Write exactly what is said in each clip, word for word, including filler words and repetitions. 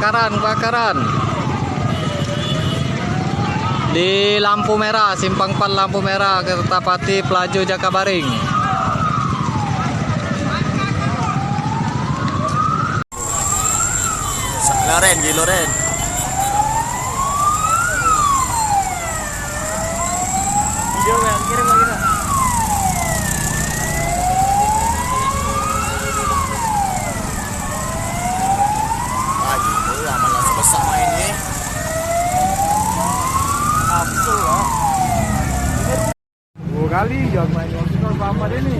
Kebakaran, kebakaran. Di lampu merah, simpang empat lampu merah, Kertapati Pelaju Jakabaring. Loren, di Loren. Video, Bang, kirim lagi, Bang. Ah, gitu lah, malah sebesak main ni. Betul lah. Dua kali je aku main hospital, apa dia ni?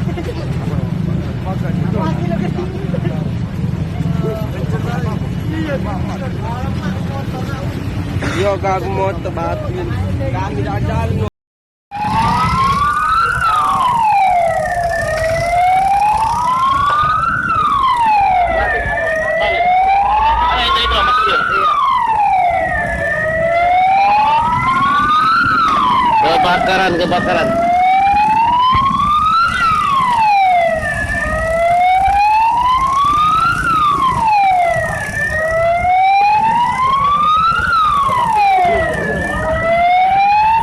Makan juga. Yo, aku mau tebatin. Kami dah jalan. Kebakaran, kebakaran.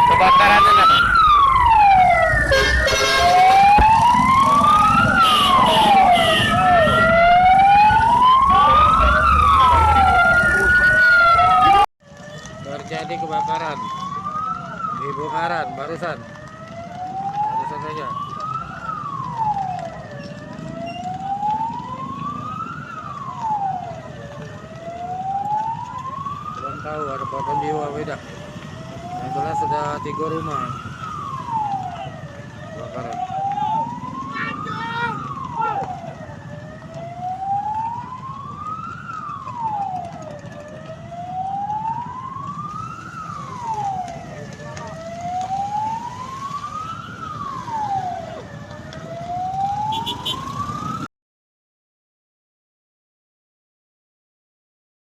Kebakaran, nah. Terjadi kebakaran di Bukaran barusan. Barusan saja. Belum tahu ada korban jiwa apa tidak. Yang jelas ada tiga rumah.